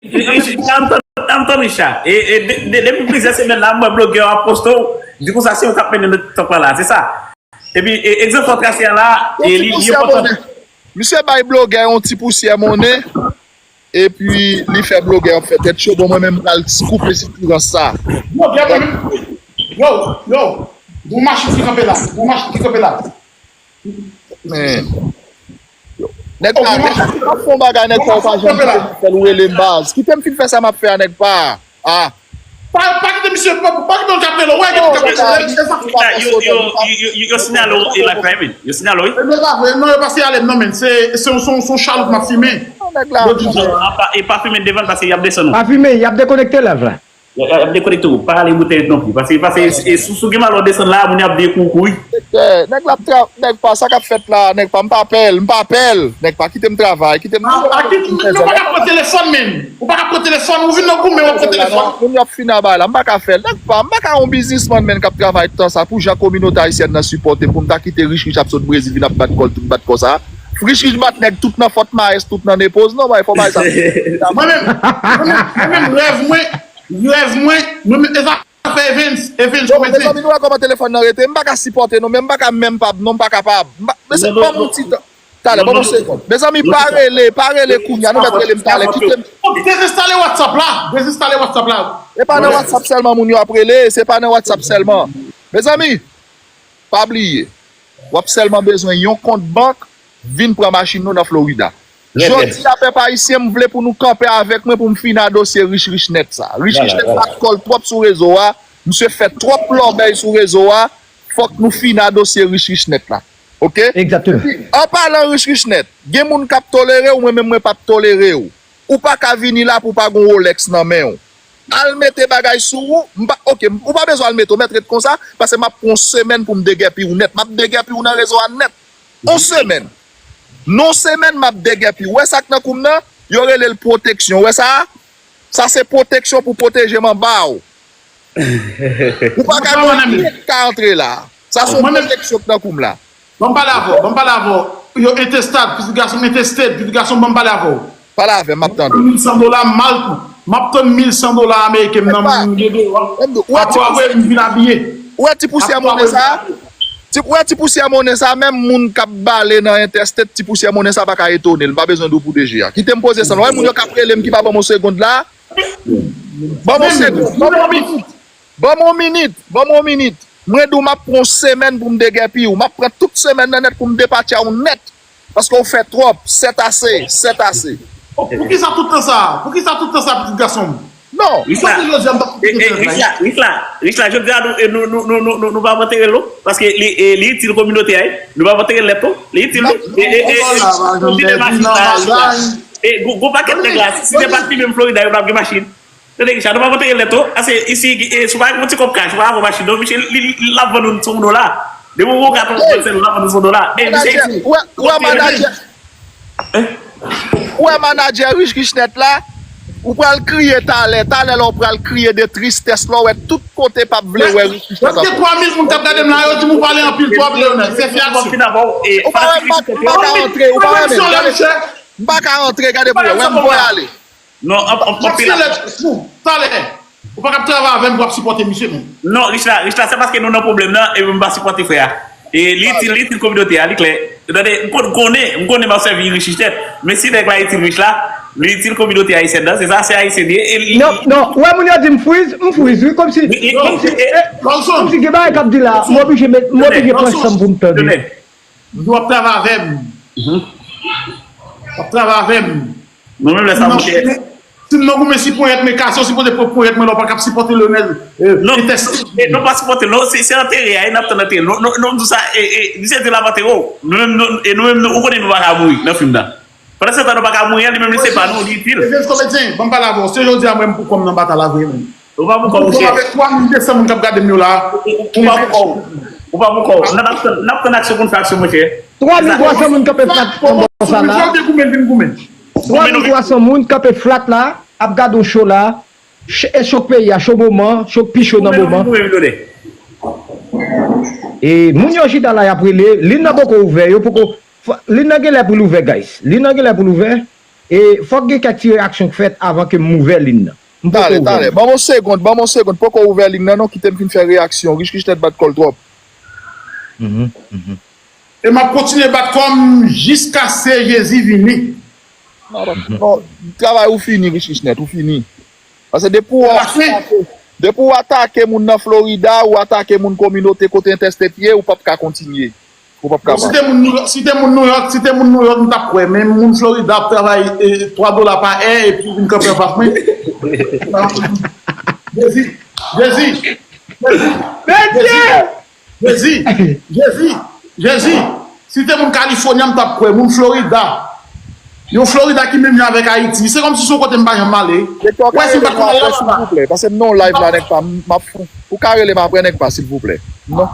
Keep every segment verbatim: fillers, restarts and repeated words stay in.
Richard, m tann Richard. E, e de- de- depi plizyè semèn la, m wè blogè yo ap poste w. Di konsa se yo k ap mennen nan tank la la, se sa. Epi e, egzanp fò trase a la, e li li enpòtan. Misye bay blogè yon ti pousyè monnen, epi li fè blogè ap fè tèt cho. Bon, mwen menm m pral koupe sitirans sa. Yo, byen mwen menm. Yo, yo. Gon machin ki kanpe la. Gon machin ki kanpe la. Men. Nèg la, nèg la, ap fè yon bagay, nèg pa ou pa janm fè l, ou rele m baz. Kite m fin fè sa m ap fè a, nèg pa. Ah. Pa pa kite misye, pa pa kite yon kapelo, wè gen yon kapelo. Yo, yo, yo, yo, yo sinyale w e la Craven. Yo sinyale w, wi. Men pa vre, non, yo pase ale m nan men. Se se yon se yon- se yon chaloup m ap fimen. Non, nèg la. Yo di sa. Non, pa- e pa fimen devan l paske y ap desann ou. Pa fimen, y ap dekonekte live la. Y ap dekonekte ou. Pa ale moute non pli. Paske paske e sou sou gen malè w desann la, moun y ap veye kou kou wi. Nèg la ap tra- nèg pa sa k ap fèt la, nèg pa m pa pè l, m pa pè l. Nèg pa kite m travay, kite m. A ki nou pa ka pran telefòn men. Ou pa ka pran telefòn, ou vin nan goumen w ap pran telefòn. Moun yo ap fin aba la, m pa ka fè l. Nèg pa, m pa ka yon biznismann men k ap travay tan sa pou jan kominote ayisyèn nan sipòte m pou m ta kite rich rich ap sot Brezil vin ap bat kò l tout bat kò sa. Rich rich bat nèg tout nan Fort Myers, tout nan Naples. Non, bay fò bay sa. Mwen menm, mwen menm, mwen menm rèv mwen, rèv mwen, mwen menm e sa fè Evans, Evans Yo, komedi. Mezanmi, nou wè kòman telefòn nan rete. M pa ka sipòte nou, men m pa ka menm pa, non, m pa kapab. M pa- Men se pa moun ti tan. Talè, ban m yon segonn. Mezanmi, pa rele, pa rele kounye a, nou mèt rele m talè. Kite m. Dezenstale WhatsApp la, dezenstale WhatsApp la. E pa nan WhatsApp sèlman moun yo ap rele, se pa nan WhatsApp sèlman. Mezanmi, pa bliye, w ap sèlman bezwen yon kont bank, vin pran machin nou nan Florida. Jodi a, pèp ayisyen, m vle pou nou kanpe avèk mwen pou m fini a dosye rich rich nèt sa. Rich rich nèt bat kò l twòp sou rezo a, misye fè twòp lòbèy sou rezo a, fòk nou fini a dosye rich rich nèt la. Oke? Egzakteman. An palan rich rich nèt, gen moun k ap tolere w, mwen menm mwen p ap tolere w. Ou pa ka vini la pou w pa gon Rolex nan men w. Al mete bagay sou ou, m pa, oke, ou pa bezwen al mete, ou mèt ret konsa, paske m ap pran yon semèn pou m degèpi w nèt. M ap degèpi w nan rezo a nèt. Yon semèn. Nan yon semèn, m ap degèpi w. Ou wè sa k nan kou m nan? Yo rele l pwoteksyon. Ou wè sa? Sa se pwoteksyon pou pwoteje m anba w. Ou pa ka gen anyen k ka antre la. Sa se yon pwoteksyon k nan kou m la. Ban m pale avè w, ban m pale avè w. Yo intestat, pitit gason m intested, pitit gason m ban m pale avè w. Pale avè m, m ap tande. Mil san dola, m mal, m ap tann mil san dola ameriken m nan m gen deyò. Apre apre m vin abiye. Ou wè ti pousyè monnen sa? Ti, ou wè ti pousyè monnen sa, menm moun k ap bale nan entèstet, ti pousyè monnen sa pa ka etone l. M pa bezwen di w pou de je a. Kite m poze san. Ou wè moun yo k ap rele m ki pa ban m yon segond la? Ban m yon segond. Ban m yon minit. Ban m yon minit. Ban m yon minit. Mwen di w m ap pran yon semèn pou m degèpi w. M ap pran tout semèn nan nèt pou m depatcha w nèt. Paske w fè twòp. Sèt ase. Sèt ase. Poukisa tout tan sa? Poukisa tout tan sa, pitit gason m? Non. Rich la, rich la, rich la, jodi a nou, nou, nou, nou, nou, nou, nou pa antere l non. Paske li, e, li itil kominote a, wi. Nou pa antere l nèt non. Li itil wi. E, e, e, e, e, gwo, gwo pakèt nèg la, si, si se pa t li menm Florida, yo pa ap gen machin. Tande Richard, nou pa antere l nèt non. Ase, isi, e, si w pa gen yon ti kòb kach, ou pa ka pran machin non. Misye, li, li, l ap vann ou sou yon dola. Depi w ka pran sèl, l ap vann ou sou yon dola. E, misye itil. Ou wè manadjè, ou wè manadjè rich rich nèt la, ou pral kriye talè, talè la ou pral kriye de tristès lè w wè tout kote p ap vle wè rich rich nèt. Paske twa mil moun k ap gade m la, yo di m ou pale anpil twòp, Leonel. Se fè aksyon. Ou pa wè m pa, m pa ka antre, ou pa wè menm. M pa ka antre, gade pou wè, wè m voye ale. Non, anpil. Talè. Ou pa ka ap travay avè m pou ap sipòte misye menm. Non, rich la, rich la, se paske nou nan pwoblèm nan, e m pa sipòte frè a. E li itil, li itil kominote a, li klè. Tande, m konn konnen, m konnen m ap sèvi rich rich tèt. Men si nèg la itil rich la, li itil kominote ayisyèn nan, se sa, se ayisyen li ye. E li... Non, non, ou wè moun yo di m friz, m friz wi, kòmsi, kòmsi, kòmsi gen bagay k ap di la, m oblije met, m oblije pran san m pou m tande. Di w ap travay avè m. W ap travay avè m. Nou menm lè sa mouche. Si m nan goumen si ponyèt men kase w sipoze pran ponyèt mwen la w pa ka ap sipòte Leonel. Non, non pa sipòte l non, se antere a, e n ap tann antere l. Non, non, non, m di w sa, e, e, misye di l ap antere w. Nou menm, nou, e nou menm, nou, ou konnen nou pa ka mouri nan fim nan. Pandan se tan nou pa ka mouri an, li menm li se pa nou, li itil. Evens komedyen, ban m pale avè w, se jodi a mwen m pou kò m nan batay la vre menm. Ou pa pou kò w, monchè. Avèk twa mil de san moun k ap gade m yo la. Ou pa pou kò w. Ou pa pou kò w. N ap tann, n ap tann aksyon pou n fè aksyon, monchè. Twa mil twa san moun kanpe flat nan bò sa la. Twa mil twa san moun kanpe flat la, ap gade yon cho la. Ch- E chok peyi a, cho moman, cho pi cho nan moman. E moun yo chita la, y ap rele. Liy nan poko ouvè, yo poko. Liy nan genlè pou l ouvè, guys. Liy nan genlè pou l ouvè. E fòk gen kèk ti reyaksyon k fèt avan ke m ouvè liy nan. M poko ouvè liy nan. Talè, talè. Ban m yon segonn, ban m yon segonn. Poko ouvè liy nan non, kite m fin fè reyaksyon. Rich Richnet bat kò l twòp. Mhm, mhm. E m ap kontinye bat kò m jiskaske Jezi vini. Non, non, travay ou fini, Rich Richnet, ou fini. Paske depi w atake, depi w atake moun nan Florida, ou atake moun kominote kote Interstate ye, ou p ap ka kontinye. Ou p ap ka. Bon, si te moun New York, si te moun New York, si te moun New York, m t ap kwè. Men moun Florida ap travay, e, twa dola pa è, epi vin kanpe anfas mwen. Jezi, Jezi, Jezi, Jezi, Jezi, Jezi. Si te moun California, m t ap kwè. Moun Florida. Yon Florida ki menm jan avèk Ayiti. Se kòmsi se yon kote m pa janm ale. Wè, si m pa t konn al la, silvouplè. Paske m nan yon live la, nèg pa, m ap fou. Ou ka rele m apre, nèg pa, silvouplè. Non.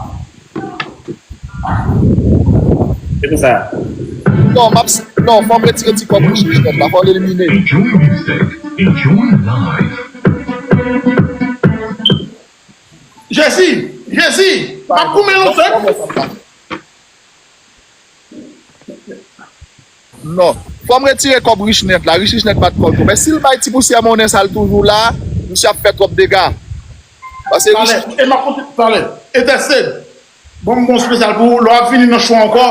Se pou sa. Non, m ap, non, fò m retire ti kòb Rich Richnet la, fò l elimine. Enjoy music. Enjoy life. Jezi! Jezi! M ap goumen lontan. Non. Fò m retire kòb Richnet la. Rich Richnet bat kò l tou. Men si l bay ti pousyè monnen sa l toujou la, misye ap fè twòp dega. Paske Rich... Talè, e m ap konte talè. Etèsed, bon, m bon espesyal pou ou. Lè w ap vini nan show ankò,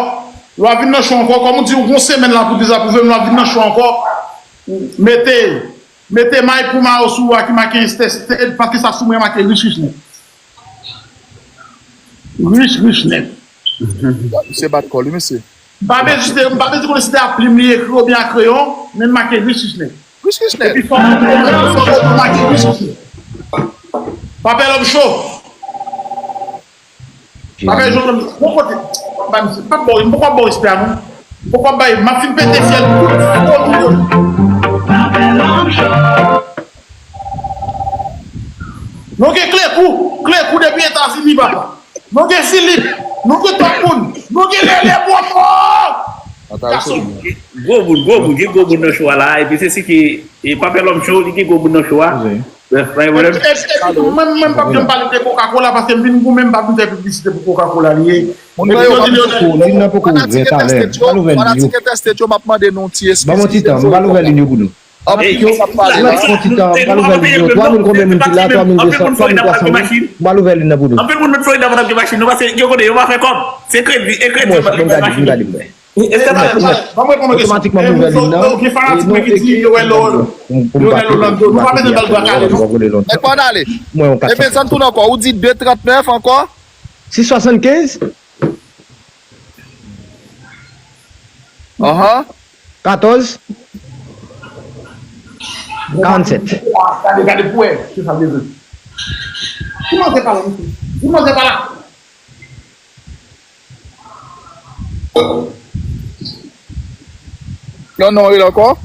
lè w ap vin nan show ankò, kòm ou di, ou gon semèn la pou dezapwouve m, lè w ap vin nan show ankò, mete, mete may pou mayo sou ou a ki make Etèsed, paske sa sou mwen make Rich Richnet. Rich Richnet. Misye bat kò li, mesye. M pa bezwen, m pa bezwen konnen si se a plim li ekri oubyen a kreyon, men m make Rich Richnet. Rich Richnet. Epi fò m, fò m make Rich Richnet. Papè Lòm Cho. Papè Lòm Cho, bon kote. M pa, m pa ba w, m poko ba w respè a non. M poko ba w, m ap fin pete fyèl tout fò nou yo. Nou gen Klekou, Klekou depi Etazini, papa. Nou gen Filip, nou gen Tòpoun, nou gen Lele Pòpò! Gason. Gwo moun, gwo moun, gen gwo moun nan show a la, epi se si ki, e Papè Lòm Cho, li gen gwo moun nan show a. Bref, pa gen pwoblèm. E, e, e, mwen, mwen, m p ap janm pale de Coca-Cola, paske m vin goumen, m p ap vin fè piblisite pou Coca-Cola, li ye. Moun nan yo, fanatik Interstate yo, fanatik Interstate yo, m ap mande nou ti eskiz. Ban m yon ti tan, m pral ouvè liy yo pou nou. Anpil moun ap pale la. Yon ti tan, m pral ouvè liy yo. Twa mil konbyen moun ki la? Twa mil de san, twa mil twa san moun. M pral ouvè liy nan pou nou. Anpil moun met Florida pa t ap gen machin, non, paske yo konnen yo pa fè kòb. Se kredi, e kredi yo pa t ap gen machin. Ban m reponn yon kesyon. Otomatikman, m ouvè liy nan. Gen fanatik mwen ki di yo wè Lionel Orlando. Nou pa bezwen ba l bra kale, non. Nèg pa ale. Ebyen, sa n tounen ankò. Ou di de trant nèf ankò? Sis swasann kenz? Ahan. Katòz. Karannsèt. Gade, gade pou wè, se sa l bezwen. Ki manzè pa la, mesye? Ki manzè pa la? Yon non rele ankò?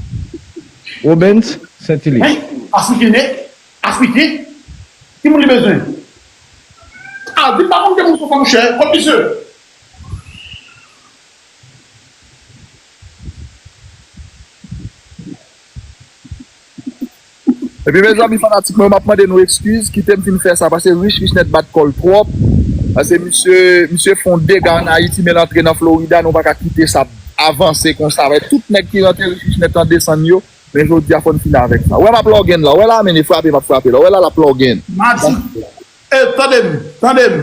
Robens Saint-Hilaire. Hein? Afriken, hein? Afriken? Ki moun li bezwen? Ah, di m pa konn ke moun sou fanm chè, kot misye? Epi mezanmi fanatik mwen, m ap mande nou eskiz, kite m fin fè sa, paske Rich Richnet bat kò l twòp, paske misye, misye fè yon dega ann Ayiti, men l antre nan Florida, nou pa ka kite sa avanse konsa, avèk tout nèg ki rantre Rich Richnet an desann yo, men jodi a fò n fini avèk sa. Ou wè m ap lògen la, ou wè la, men li frape, m ap frape la, ou wè la, l ap lògen. Madi, e, tande m, tande m.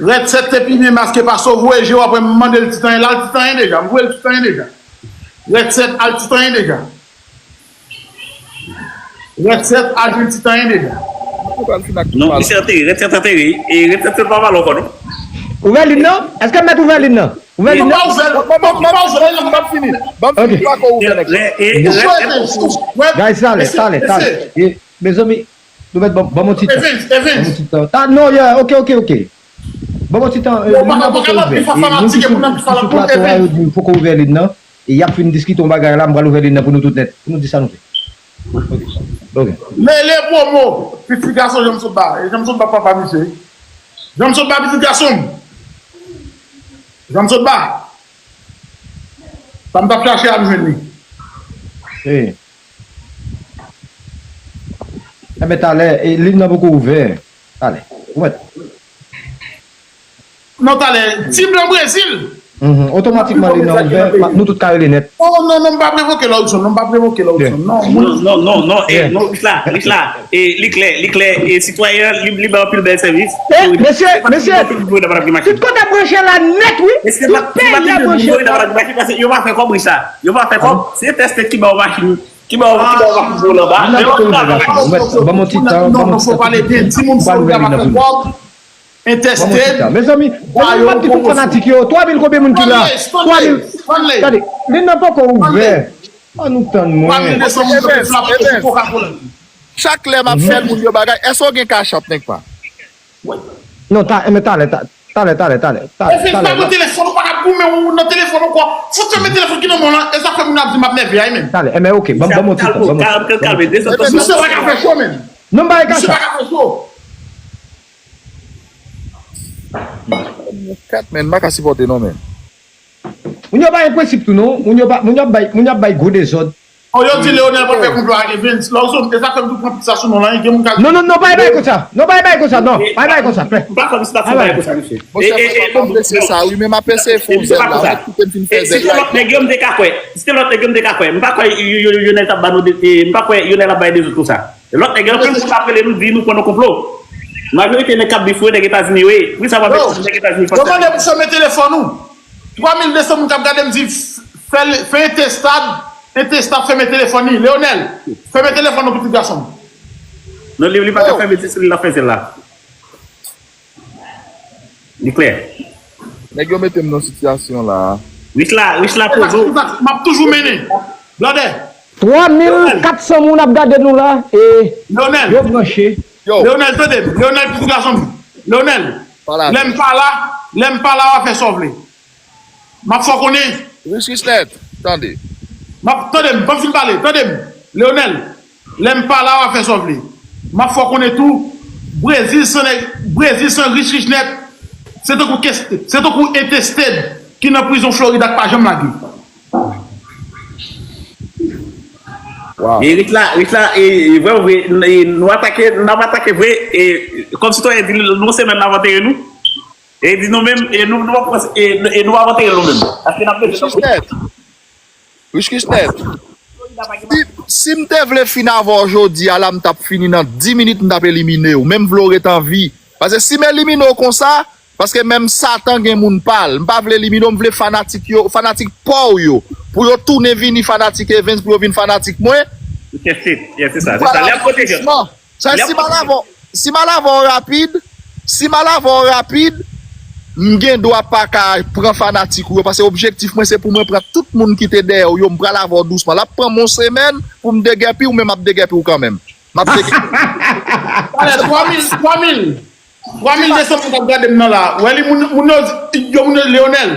Rèd sèt te pi byen maske pase w, voye je w apre m mande l ti tanyen, l al ti tanyen deja, m voye l ti tanyen deja. Rèd sèt al ti tanyen deja. Rèd sèt al jwenn ti tanyen deja. Non, misye antere, Rèd sèt antere, e Rèd sèt se pa pale ankò non. Ouvè liy nan? Èske m mèt ouvè liy nan? Ouvè liy nan? Ban m fini, ban m fini, pako ouvè nèg. Guys, talè, talè, talè. Mezanmi, nou mèt ban m yon ti tan. Ban m yon ti tan. Non, yeah, ok, ok, ok. Ban m yon ti tan. Moun nan poko ouvè. E moun ki sou, ki sou plato a, yo di m poko ouvè liy nan. E y ap fin diskite yon bagay la, m pral ouvè liy nan pou nou tout nèt. Pou nou di sa nou fè. Ok. Lele Pwomo, pitit gason Janm Sotba. E Janm Sotba papa misye. Janm Sotba pitit gason m. Janm Sotba. Sa m t ap chache a m jwenn li. Enben talè, e, liy nan poko ouvè. Talè. Ou mèt. Non, talè. Tim nan Brezil. Mhm. Otomatikman li nan ouvè, nou tout ka rele nèt. Non, non, non, m p ap revoke Lawson, non, m p ap revoke Lawson, non. Non, non, non, non, e, non, Rich la, Rich la, e, li klè, li klè, e, sitwayen an, li, li bay anpil bèl sèvis. E, mesye, mesye, tout kote ap branche la nèt, wi. Tout peyi ap branche la. Yo pa fè kòb, Rich la. Yo pa fè kòb, se entèstet ki ba yo machin, ki ba yo, ki ba yo machin pou yo anba. Ban m yon ti tan, ban m yon ti tan. Non, non, fò pale byen, timoun Florida pa fè kòb. Entèsted. Mezanmi, mezanmi, m ap di tout fanatik yo, twa mil konbyen moun ki la? Twa mil. Tande, li nan poko ouvè. Ann nou tann mwen. Twa mil de san moun k ap frape sou Coca-Cola. Chak lè m ap fè moun yo bagay, èske w gen Cash App, nèg pa? Non, ta, men talè, ta, talè, talè, talè, talè, talè. Efenn, pa pran telefòn, ou pa ka goumen, ou nan telefòn ankò. Fout fèmen telefòn ki nan men w lan, e sa fè moun ap di m ap nève a, men. Talè, e men oke, ban m, ban m yon ti tan, ban m yon ti tan. Kalme, kalme, desann. Misye pa ka fè cho, men. Non, m pa gen Cash App. Misye pa ka fè cho. Kèt, men, m pa ka sipòte non, men. Moun yo pa gen prensip tou non. Moun yo pa, moun yo ap bay, moun yo ap bay gwo dezòd. Oh, yo di Leonel pa fè konplo ak Evens. Lawson, e sa fè m tou pran pizza sou non lan, gen moun ka di. Non, non, non, pa bay konsa. Non, pa bay konsa, non. Pa bay konsa, frè. M pa kwè misye t ap fè bagay konsa, mesye. Monchè, mwen pa apresye sa, wi, men m apresye fè yon zèl la. Mwen kite m fin fè zèl la. Si se lòt nèg yo, m te ka kwè. Si se lòt nèg yo, m te ka kwè. M pa kwè Lionel t ap ba nou de, e, m pa kwè Lionel ap bay dezòd konsa. Lòt nèg yo, anpil moun ap rele nou, di nou pran nan konplo. Majorite nèg k ap bifou yo, nèg Etazini yo ye. Poukisa w pa met nèg Etazini fòs? Yo mande pou fèmen telefòn ou. Twa mil de san moun k ap gade m di, fè, fè entèstab, entèstab fèmen telefòn li. Leonel, fèmen telefòn ou, pitit gason m. Non, li, li pa ka fèmen ti sou li, l ap fè zèl la. Li klè. Nèg yo mete m nan sitiyasyon la. Rich la, Rich la poze w. M ap toujou mennen. Blòdè. Twa mil kat san moun ap gade nou la. E yo branche. Leonel, tande m. Leonel, pitit gason m. Leonel, lè m pa la, lè m pa la, w a fè sa w vle. M ap fè w konnen. Rich Rich nèt, tande. M ap, tande m, ban m fin pale, tande m. Leonel, lè m pa la, w a fè sa w vle. M ap fè w konnen tou, Brezil san nèg, Brezil san Rich Rich nèt, se tankou, se tankou entèsted ki nan prizon Florida k pa janm lage. Erik la, Erik la, e, e, vre, vre, e, nou atake, n ap atake vre, e, kòm sitwayen di, nou semèn n ap antere nou. E di nou menm, e nou, nou ap pran, e, e nou ap antere nou menm. Paske n ap bezwen Rich Rich nèt. Rich Rich nèt. Si, si m te vle fin avè w jodi a la, m t ap fini nan dis minit, m t ap elimine w. Men m vle w ret an vi. Paske si m elimine w konsa, Paske menm Satan gen moun pa l. M pa vle elimine w, m vle fanatik yo, fanatik pa w yo, pou yo tounen vini fanatik Evens, pou yo vin fanatik mwen. Yes, se sa, se sa. L ap pwoteje w. Sa, si m al avè w, si m al avè w rapid, si m al avè w rapid, m gen dwa pa ka pran fanatik ou yo, paske objektif mwen se pou mwen pran tout moun ki te dèyè w yo, m pral avè w dousman. L ap pran m yon semèn pou m degèpi w, men m ap degèpi w kanmenm. M ap degèpi w. Talè, twa mil, twa mil. Twa mil de san moun k ap gade m nan la. Ou wè li, moun, moun yo, yo, moun yo, Leonel.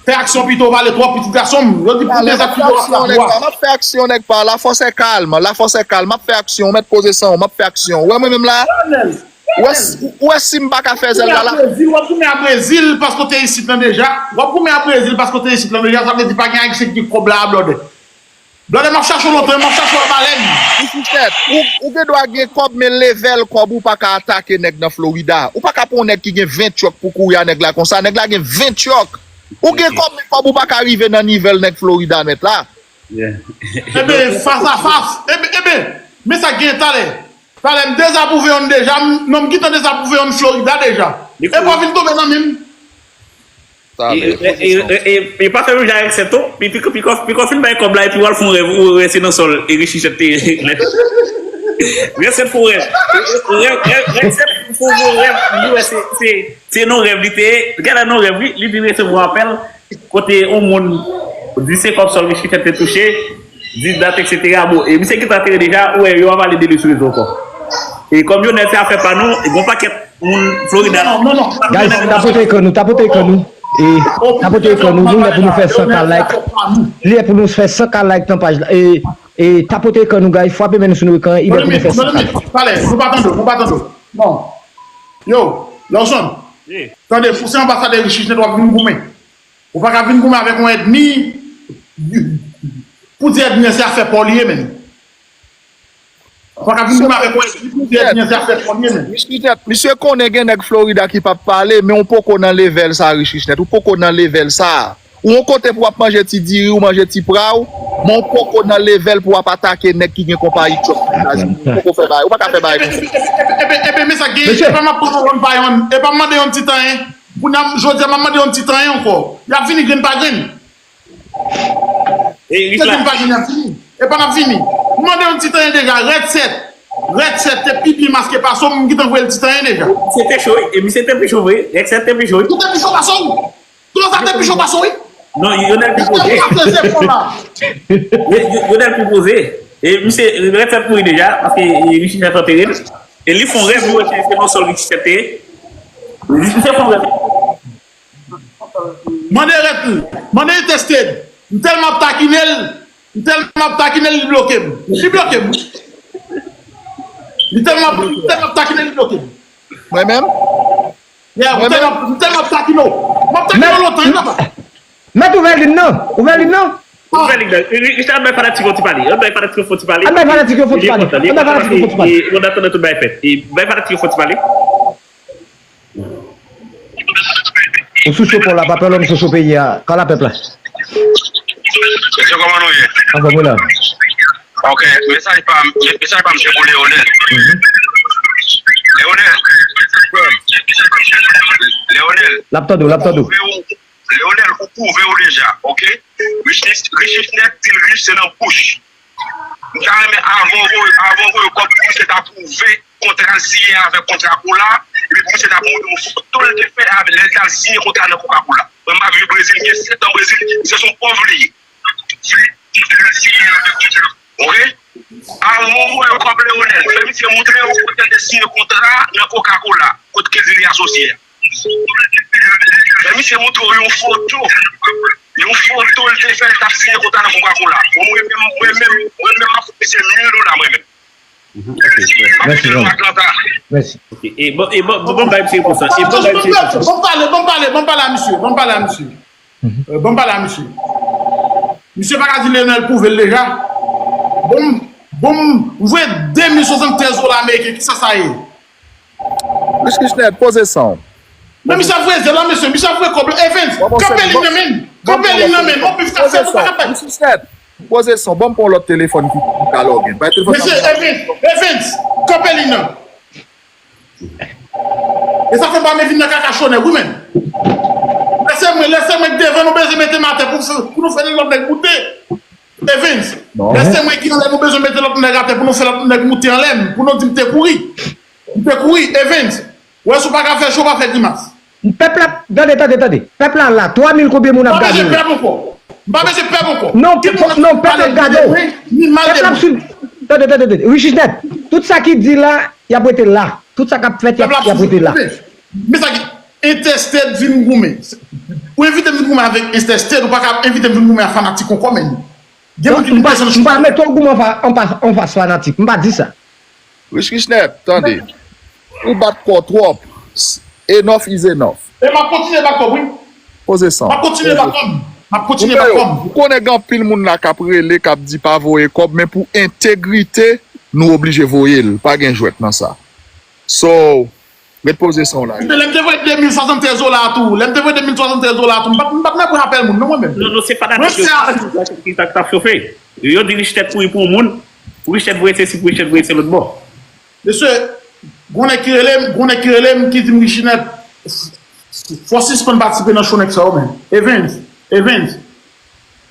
Fè aksyon pito, pale twòp, pitit gason m. Yo di pou dezak pito w ap fè a. M ap fè aksyon, nèg pa. Lafòs è kalm, lafòs è kalm. M ap fè aksyon, mèt poze san w, m ap fè aksyon. Ou wè mwen menm la? Ou wè si, ou wè si m pa ka fè zèl la la? W ap goumen a Brezil, w ap goumen a Brezil paske w te isit lan deja. W ap goumen a Brezil paske w te isit lan deja, sa vle di pa gen Ayisyen ki gen kòb la a blòdè. Blòdè, m ap chache w lontan, m ap chache w a balèn. Ou sou tèt. Ou, ou gen dwa gen kòb, men level kòb ou pa ka atake nèg nan Florida. Ou pa ka pran yon nèg ki gen ven tchòk pou kouri a nèg la konsa. Nèg la gen ven tchòk. Ou gen kòb, men kòb ou pa ka rive nan nivel nèg Florida nèt la. Eben, fas a fas. Eben, eben, men sa k genyen talè. Talè m dezapwouve yonn deja, m, non, m gentan dezapwouve yonn Florida deja. Epi w vin tonbe nan men m. E pa fè menm jan avèk Sèt, pi, pi, pi, pi kò fin bay kòb la, epi w al fè yon rèv, ou wè se nan sòl, e Rich Richèt te ye. Rèv Sèt fè yon rèv. Rèv, rèv, rèv Sèt fè yon rèv, li wè se, se, se nan rèv li te ye. Gade nan rèv, wi, li vin resevwa apèl, kote yon moun di se kòb sòl Rich Richèt te touche, di dat, etsetera. Bon, e misye gentan antere deja, ou wè, yo pa pale de li sou rezo ankò. E kòm Lionel se afè pa nou, e gon pakèt moun Florida. Non, non, non. Guys, tapote ekran nou, tapote ekran nou. E tapote ekran nou, nou lè pou nou fè san K like. Lè pou nou fè san K like nan paj la. E, e tapote ekran nou, guys, frape men nou sou nou ekran, li lè pou nou fè san K like. Talè, nou pa tande, nou pa tande. Non. Yo, Lawson. Tande, fò se anbasadè Rich Richèt w ap vin goumen. Ou pa ka vin goumen avèk yon ènmi pou di ènmi an se afè pa w li ye, menm. Ou pa ka vin di m avèk wè, li plizyè byen zafè konbyen menm. Rich Richnèt, misye konnen gen nèg Florida ki p ap pale, men ou poko nan level sa, Rich Richnèt. Ou poko nan level sa. Ou yon kote pou w ap manje ti diri, ou manje ti pra w, men ou poko nan level pou w ap atake nèg ki gen konpayi Trump nan Etazini. Ou poko fè bagay, ou pa ka fè bagay konsa. Epi, epi, epi, men sa gen, e pa m ap pran yon pa yon, e pa m mande yon ti tan, en. Pou n ap, jodi a, m ap mande yon ti tan, en, ankò. Y ap vini grenn pa grenn. E Richla. Te vin pa vini ap vini. E pa n ap vini. Mande yon ti tan deja, Red Set. Red Set te pi byen maske pase w, m gentan voye l ti tan deja. Misye te cho, wi. E misye te pi cho, vre. Red Set te pi cho, wi. Ou te pi cho pase w. Tout sa te pi cho pase w, wi. Non, Yonel pi poze. Yo, yo, Yonel pi poze. E misye, Red Set mouri deja, paske e, Richie Chef antere l. E li fè yon rèv, li wè se se nan sòl Richie Chef te ye. Misye fè yon rèv. Mande Red Pill, mande Intested. M tèlman ap takine l, m tèlman ap takine l, li bloke m. Li bloke m. Li tèlman ap, m tèlman ap takine l, li bloke m. Mwen menm? Yeah, m tèlman, m tèlman ap takine w. M ap takine w lontan, wi, papa. Mèt ouvè liy nan. Ouvè liy nan. Ouvè liy nan. Richard, bay fanatik yo ti pale. Bay fanatik yo ti pale. Bay fanatik yo ti pale. Bay fanatik yo ti pale. Ronda tande tout bay fèt. Bay fanatik yo ti pale. Ou sou cho pòl la, pa pè lòm sou cho peyi a. Kala pèp la. Mesye, kòman nou ye? Anfòm wi la. Ok, mesaj pa m, mesaj pa m se pou Leonel. Leonel. Leonel. L ap tande w, l ap tande w. Leonel, ou pwouve w deja, ok? Richnèt, Richnèt di l rich se nan bouch. M ta renmen avan w voye, avan w voye kòb pou misye ta pwouve kontra l siyen avèk kontra kola, epi pou misye ta montre yon foto l te fè avè lè l t al siyen kontra nan Coca-Cola. Mwen m ap viv Brezil, m gen sèt an Brezil, misye se yon pòv li ye. Ok? Avan w voye kòb Leonel, fè misye montre w kote l te siyen kontra nan Coca-Cola, kot Kezili asosye a. Fè misye montre w yon foto. Yon foto l te fè l t ap siyen kontra nan Coca-Cola. Bon, mwen menm, mwen menm, mwen menm, m ap fout misye mil dola, mwen menm. M ap kite l nan Atlanta. Mèsi. Ok, e bon, e bon, bon, bay misye konsa. E bon, bay misye konsa. Bon, pale, bon, pale, bon, pale a misye. Bon, pale a misye. Euh, bon, pale a misye. Misye pa ka di Leonel pwouve l deja. Bon, bon, m voye de mil swasanntrèz dola ameriken, kisa sa ye? Rich Richnèt, poze san w. Men misye ap voye zèl la, mesye. Misye ap voye kòb la. Evens, kanpe liy nan, men. Kanpe liy nan, men. Yon pif ka fè, ou pa ka fè. Rich Richnèt, poze san w. Ban m pran yon lòt telefòn ki, ki ka lòg in. Bay telefòn nan. Mesye, Evens, Evens, kanpe liy nan. E sa fè m pa vle vin nan kaka chonè, wi, men. Lese mwen, lese mwen k devan, nou bezwen mete m atè pou, pou nou fè lòt nèg moute. Evens, lese mwen ki anlè, nou bezwen mete lòt nèg atè pou nou fè lòt nèg moute anlè m, pou nou di m te kouri. M te kouri, Evens. Wè, si w pa ka fè cho, pa fè grimas. Pèp la, tande, tande, tande. Pèp la la, twa mil konbyen moun ap gade w? M pa bezwen pèp ankò. M pa bezwen pèp ankò. Non, non, pèp ap gade w. Pèp la ap swiv. Tande, tande, tande. Richnèt, tout sa ki di la, y ap rete la. Tout sa k ap fèt, y ap, y ap rete la. Men sa ki Intested vin goumen. Ou envite m vin goumen avèk Intested, ou pa ka envite m vin goumen ak fanatik ankò, men. Gen moun ki vin bezwen. M pa mete w goumen anfa-, anfa-, anfas fanatik. M pa di sa. Rich Richnèt, tande. Ou bat kò w twòp. Enough is enough. E m ap kontinye bat kò m, wi. Poze san w. M ap kontinye bat kò m. M ap kontinye bat kò m. Ou konnen gen anpil moun la k ap rele, k ap di pa voye kòb, men pou entegrite, nou oblije voye l. Pa gen jwèt nan sa. So, ret poze san w la. Lè m te voye de mil swasanntrèz dola a tou, lè m te voye de mil swasanntrèz dola a tou, m pa t, m pa t nan pran apèl moun, non, mwen menm. Non, non, se fanatik yo ki t ap, ki t ap chofe. Yo di Richnèt kouri pou yon moun, pou Richnèt voye sesi, pou Richnèt voye se lòt bò. Mesye, gon nèg ki rele m, gon nèg ki rele m, ki di m, Richnèt, fò w sispann patisipe nan show nèg sa yo, men. Evens, Evens,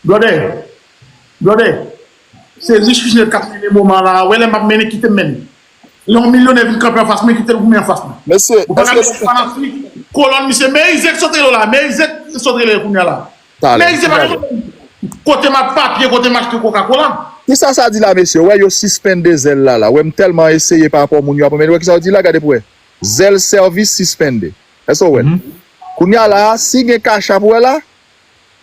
brother, brother, se Rich Richnèt k ap mennen moman la, wè lè m ap mennen, kite m mennen. Lè yon milyonè vin kanpe anfas mwen, kite l goumen anfas mwen. Mesye, ou pa ka mete fanatik, kolòn misye, Merize k sot rele w la, Merize k sot rele w kounye a la. Talè. Men se pa kote m ap papye, kote m achte Coca-Cola. Kisa sa di la, mesye? Wè, yo sispende zèl la, la. Wè, m tèlman eseye pa rapò moun yo ap anmède. Wè, kisa yo di la? Gade pou wè. Zèl sèvis sispende. Èske w wè l? Kounye a la, si gen Cash App, wè la,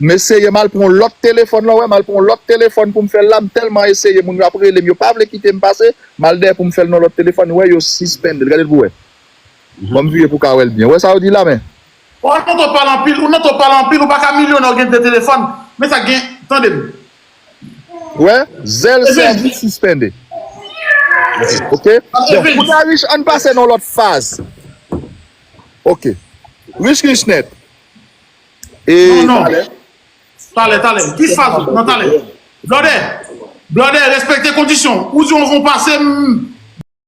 m eseye m al pran yon lòt telefòn la, wè, m al pran yon lòt telefòn pou m fè l la, m tèlman eseye, moun yo ap rele m, yo pa vle kite m pase, m al dèyè pou m fè l nan lòt telefòn, wè, yo sispende l. Gade l pou wè. Ban m vire pou w ka wè l byen. Wè sa yo di la, men. Ou nan to pale anpil, ou nan to pale anpil, ou pa ka milyonè, ou gen de telefòn. Men sa gen, tande m. Wè, zèl sèvis sispende. Ok? Bon, kounye a Rich, ann pase nan lòt faz. Ok. Rich Richnet. E Non, non. Talè, talè. Ki faz ou? Nan talè. Blòdè, blòdè, respekte kondisyon. Ou di yon von pase m,